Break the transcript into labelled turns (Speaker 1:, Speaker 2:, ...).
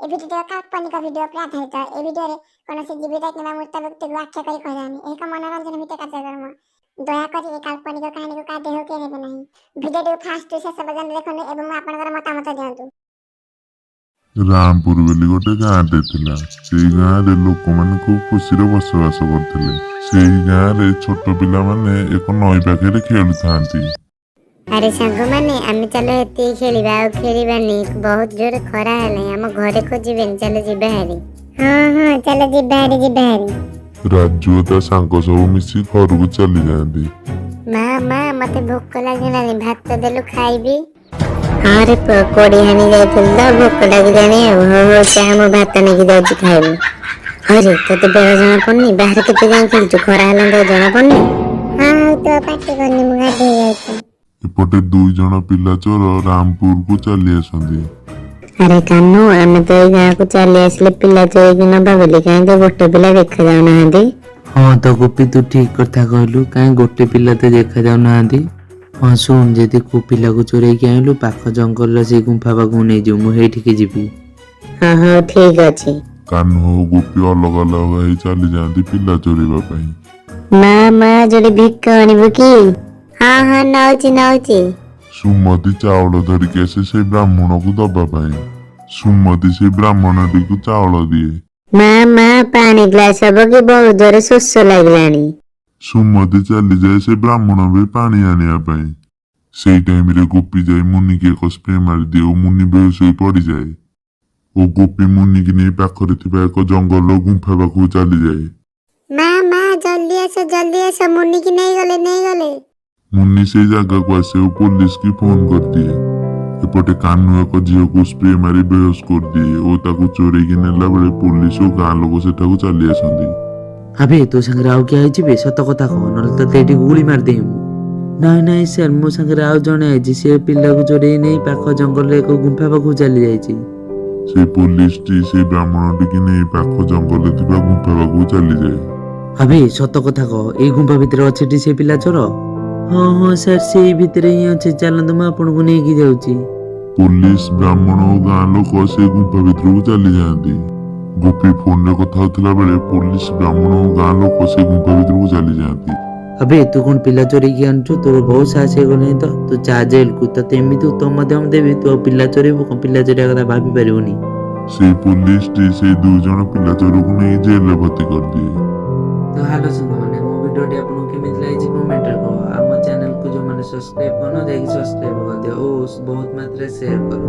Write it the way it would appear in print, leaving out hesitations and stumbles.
Speaker 1: ଏ video କାଳ୍ପନିକ video ଉପରେ ଆଧାରିତ। ଏ ଭିଡିଓରେ କୌଣସି ଜୀବିତ କିମ୍ବା ମୃତ ବ୍ୟକ୍ତିକୁ ଆଖ୍ୟା କରି କୁହାଯାଉନି। ଏହା ଏକ ମନୋରଞ୍ଜନ ଭିତ୍ତିକ କାର୍ଯ୍ୟକ୍ରମ। ଦୟାକରି ଏ କାଳ୍ପନିକ କାହାଣୀକୁ କାହା ଦେହକୁ କେହି ନେବେ ନାହିଁ। ଭିଡିଓଟିକୁ ଫାଷ୍ଟରୁ ଶେଷ ପର୍ଯ୍ୟନ୍ତ ଦେଖନ୍ତୁ ଏବଂ ଆପଣଙ୍କର ମତାମତ ଦିଅନ୍ତୁ।
Speaker 2: ରାମପୁର ବୋଲି ଗୋଟେ ଗାଁଟେ ଥିଲା। ସେଇ ଗାଁରେ ଲୋକମାନେ ଖୁବ୍ ଖୁସିରେ ବସବାସ କରୁଥିଲେ। ସେଇ ଗାଁରେ ଛୋଟ ପିଲାମାନେ ଏକ ନଈ ପାଖରେ ଖେଳୁଥାନ୍ତି।
Speaker 3: ଆରେ ସାଙ୍ଗମାନେ, ଆମେ ଚାଲ ଏତିକି ଖେଳିବା, ଆଉ ଖେଳିବାନି। ବହୁତ ଜୋରେ ଖରା ହେଲାଣି, ଆମ ଘରେ ଖୋଜିବେନି। ଚାଲ ଯିବା ହାରି।
Speaker 1: ହଁ, ଚାଲ ଯିବା ହାରି, ଯିବା ହାରି।
Speaker 2: ରାଜୁ ଓ ତା ସାଙ୍ଗ ସବୁ ମିଶି ଘରକୁ ଚାଲିଯାଆନ୍ତି।
Speaker 3: ମା, ମା, ମତେ ଭୋକ ଲାଗିଲାଣି, ଭାତ ଦେଲୁ ଖାଇବି। ହଁ ରେ ପୁଅ, କୋଡି ହାଣି ଯାଇଥିଲି ତ ଭୋକ ଲାଗିଲାଣି ଆଉ। ହଉ, ଚା ମୁଁ ଭାତ ନେଇକି ଯାଉଛି, ଖାଇବୁ। ହରେ, ତୋତେ ବେଳ ଜଣା ପଡୁନି? ବାହାରେ କେତେ ଯାଏଁ ଖେଳୁଛୁ? ଖରା ହେଲାଣି, ତୋତେ ଜଣା ପଡୁନି?
Speaker 1: ହଁ, ହଉ, ତୁ ଆଉ ପାଟି କରନି, ମୁଁ ଗାଧେଇ ଯାଉଛି।
Speaker 2: ଏପଟେ ଦୁଇ ଜଣ ପିଲା ଚୋର ରାମପୁରକୁ ଚାଲି ଆସନ୍ତି।
Speaker 3: ଆରେ କାହ୍ନୁ, ଆମେ ତ ଏଇ ଗାଁକୁ ଚାଲି ଆସିଲେ ପିଲା ଚୋରେଇକି ନବା ବୋଲି, କାହିଁ ତ ଗୋଟେ ପିଲା ଦେଖାଯାଉନାହାନ୍ତି?
Speaker 4: ହଁ ତ ଗୋପୀ, ତୁ ଠିକ କଥା କହିଲୁ। କାହିଁ ଗୋଟେ ପିଲା ତ ଦେଖାଯାଉନାହାନ୍ତି। ହଁ ଶୁଣ, ଯଦି କୋଉ ପିଲାକୁ ଚୋରେଇକି ଆଣିଲୁ, ପାଖ ଜଙ୍ଗଲର ସେଇ ଗୁମ୍ଫା ପାଖକୁ ନେଇଯିବୁ, ମୁଁ ହେଇଠିକି ଯିବି।
Speaker 3: ହଁ, ହଉ, ଠିକ ଅଛି।
Speaker 2: କାହ୍ନୁ ଓ ଗୋପୀ ଅଲଗା ଅଲଗା ହେଇ ଚାଲିଯାଆନ୍ତି ପିଲା ଚୋରିବା ପାଇଁ।
Speaker 3: ମା, ମା, ଯୋଡେ ଭିକ ଆଣିବୁ କି? ହଁ, ନଉଛି ନଉଛି।
Speaker 2: ସୁମତି ଚାଉଳ ଧରିକି ଆସେ ସେଇ ବ୍ରାହ୍ମଣକୁ ଦବା ପାଇଁ। ସୁମତି ସେଇ ବ୍ରାହ୍ମଣଟିକୁ ଚାଉଳ ଦିଏ।
Speaker 3: ମା, ମା, ପାଣି ଗ୍ଲାସ ହବ କି? ବହୁତ ଜୋରେ ଶୋଷ ଲାଗିଲାଣି।
Speaker 2: ସୁମତି ଚାଲିଯାଏ ସେ ବ୍ରାହ୍ମଣ ବି ପାଣି ଆଣିବା ପାଇଁ। ସେଇ ଟାଇମରେ ଗୋପୀ ଯାଇ ମୁନିକି ଏକ ସ୍ପ୍ରେ ମାରିଦିଏ ଓ ମୁନି ବେହୋସ ହୋଇ ପଡ଼ିଯାଏ ଓ ଗୋପୀ ମୁନିକି ନେଇ ପାଖରେ ଥିବା ଏକ ଜଙ୍ଗଲର ଗୁମ୍ଫା ପାଖକୁ ଚାଲିଯାଏ।
Speaker 3: ମା, ମା, ଜଲ୍ଦି ଆସ, ଜଲ୍ଦି ଆସ, ମୁନିକି ନେଇଗଲେ, ନେଇଗଲେ।
Speaker 2: ମୁନି ସେଇ ଜାଗାକୁ ଆସେ ଓ ପୋଲିସକି ଫୋନ କରିଦିଏ। ଏପଟେ କାହ୍ନୁ ଏକ ଝିଅକୁ ସ୍ପ୍ରେ ମାରି ବେହୋସ କରିଦିଏ ଓ ତାକୁ ଚୋରେଇକି ନେଲା ବେଳେ ପୋଲିସ ଓ ଗାଁ ଲୋକ ସେଠାକୁ ଚାଲି ଆସନ୍ତି।
Speaker 4: ଆବେ, ତୋ ସାଙ୍ଗରେ ଆଉ କିଏ ଆଇଛି ବେ? ସତ କଥା କହ, ନହେଲେ ତତେ ଏଇଠି ଗୁଳି ମାରିଦେବି ମୁଁ। ନାଇଁ ନାଇଁ ସାର୍, ମୋ ସାଙ୍ଗରେ ଆଉ ଜଣେ ଆଇଛି। ସେ ପିଲାକୁ ଚୋରେଇ ନେଇ ପାଖ ଜଙ୍ଗଲରେ ଏକ ଗୁମ୍ଫା ପାଖକୁ ଚାଲି ଯାଇଛି।
Speaker 2: ସେଇ ପୋଲିସଟି ସେଇ ବ୍ରାହ୍ମଣଟିକି ନେଇ ପାଖ ଜଙ୍ଗଲରେ ଥିବା ଗୁମ୍ଫା ପାଖକୁ ଚାଲିଯାଏ।
Speaker 4: ଆବେ, ସତ କଥା କହ, ଏଇ ଗୁମ୍ଫା ଭିତରେ ଅଛି ଟି ସେ ପିଲା ଚୋର? ହଁ, ସାର୍, ସେଇ ଭିତରେ ହିଁ ଅଛି। ଚାଲନ୍ତୁ, ମୁଁ ଆପଣଙ୍କୁ ନେଇକି ଯାଉଛି।
Speaker 2: ପୋଲିସ, ବ୍ରାହ୍ମଣ ଓ ଗାଁ ଲୋକ ସେ ଗୁମ୍ଫା ଭିତରକୁ ଚାଲିଯାଆନ୍ତି। ଗୋପୀ ଫୋନରେ କଥା ହଉଥିଲା ବେଳେ ପୋଲିସ, ବ୍ରାହ୍ମଣ ଓ ଗାଁ ଲୋକ ସେ ଗୁମ୍ଫା ଭିତରକୁ ଚାଲିଯାଆନ୍ତି।
Speaker 4: ଆବେ, ତୁ କଣ ପିଲା ଚୋରେଇକି ଆଣୁଛୁ? ତୋର ବହୁତ ସାହସ ହେଇଗଲାଣି ତ। ତୁ ଯା ଜେଲକୁ, ତତେ ଏମିତି ଉତ୍ତମ ମଧ୍ୟମ ଦେବି, ତୁ ଆଉ ପିଲା ଚୋରେଇବୁ କଣ, ପିଲା ଚୋରିବା କଥା ଭାବି ପାରିବୁନି।
Speaker 2: ସେଇ ପୋଲିସଟି ସେଇ ଦୁଇ ଜଣ ପିଲା ଚୋରକୁ ନେଇ ଜେଲରେ ଭର୍ତ୍ତି କରିଦିଏ।
Speaker 4: ତ ହ୍ୟାଲୋ ସାଙ୍ଗମାନେ, ମୋ ଭିଡ଼ିଓଟି ଆପଣଙ୍କୁ କେମିତି ଲାଗିଛି କମେଣ୍ଟରେ କୁହ। ଆମ ଚ୍ୟାନେଲକୁ ଯେଉଁମାନେ ସବସ୍କ୍ରାଇବ୍ କରିନ, ଯାଇକି ସବସ୍କ୍ରାଇବ୍ କରିଦିଅ ଓ ବହୁତ ମାତ୍ରାରେ ସେୟାର କର।